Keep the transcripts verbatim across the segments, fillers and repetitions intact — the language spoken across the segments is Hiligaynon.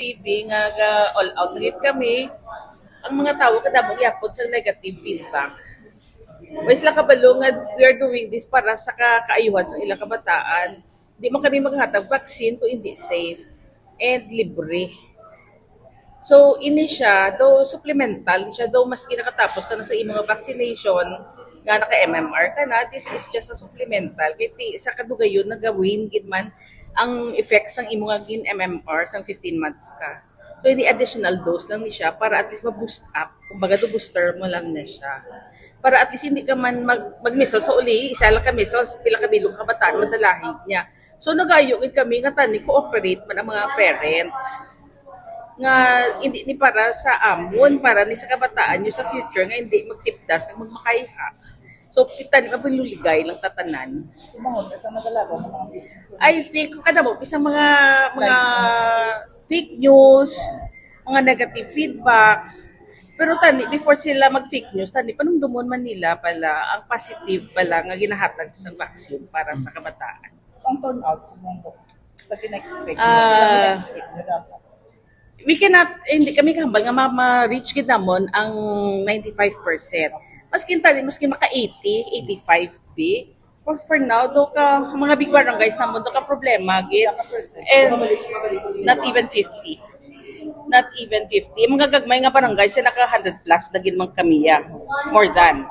T V nga ga all out na gid kami, ang mga tawo kadamo gyapon sa negative feedback. Way sila kabalo nga we are doing this para sa ka kaayuhan sa ilang kabataan. Di man kami maghatag vaccine kung hindi safe and libre. So, ini siya, though supplemental siya, though maski nakatapos ka na sa imong vaccination, nga naka M M R ka na, this is just a supplemental. Kay ti, sa kadugayon, nagawin gid man ang effects sang imong gin M M R sang fifteen months ka. So, ini additional dose lang ni siya para at least ma-boost up. Kumbaga, do booster mo lang na siya. Para at least hindi ka man mag, mag-measles. So, uli, isa lang ka measles, pila ka bilog kabataan, madalahi niya. So, nagayo gid kami nga tani cooperate man ang mga parents nga hindi ni para sa amon, para ni sa kabataan niyo sa future nga hindi magtipdas kag magmakaiha. So, kita ni mabinuligay lang tatanan. Sumangod ka sa nagalabaw ng mga business. I think, kung kada mo, isang mga, mga fake news, mga negative feedbacks. Pero tani, before sila mag-fake news, tani, panumdumon man nila pala ang positive pala nga ginahatag sa vaccine para sa kabataan. So, ang turnout sa mong sa gina-expect mo, Ah. Gina-expect mo dapat. We cannot, eh, hindi kami kahambal nga ma-, ma-reach gid namon ang ninety-five percent. Maskin tani, maskin maka eighty, eighty-five bi. For, for now, do ka, mga big barangays namon, do ka problema gid. Pila ka percent? And not even fifty. Not even fifty. Mga gagmay nga barangay, siya naka hundred plus na gid man kami, ya. More than.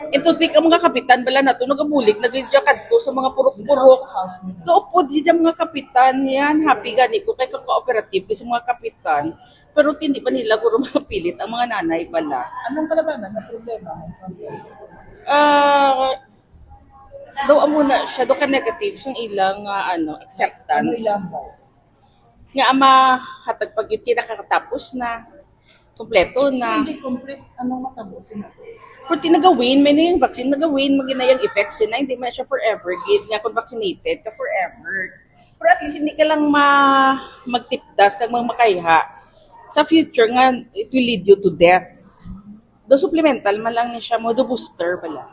Ito, ti, ang mga kapitan, bala nato, nagabulig na gid siya kadto sa mga purok-purok. House to house nila. Kaupod gid ang mga kapitan yan. Happy gani ko kay ka-cooperative kay sa mga kapitan. Pero hindi pa nila guro mapilit ang mga nanay bala. Anong kalabanan nga problema? May problem? Ah, daw amo na siya, daw ka negative sang ilang, ah, ano, acceptance. Ano ilang ba? Nga ama, hatag pag yun, nakakatapos na. Kompleto na. So, hindi complete. Anong matabo sila? Kung tinagawin, may na yung vaccine nagawin, maginayang effect sila, hindi man siya forever gid nga kung vaccinated ka forever. Pero at least hindi ka lang ma magtipdas kag magmakaiha sa future nga it will lead you to death. Do supplemental man lang ni siya mo, do booster bala.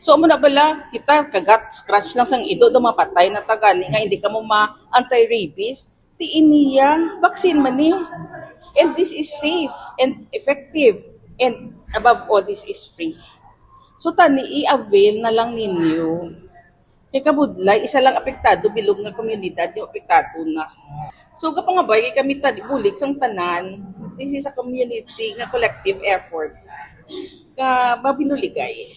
So, amo na bala, kita kagat, scratch lang sang ido, do mapatay na ta gani nga hindi ka mo ma-anti-rabies. Ti iniya, vaccine man ni. And this is safe and effective. And above all, this is free. So, tani, i-avail na lang ninyo. Kay kabudlay, isa lang apektado, bilog nga komunidad yung apektado na. So, kapangabay, kay kami tani, bulig sang tanan, this is a community nga collective effort. Ka mabinuligay.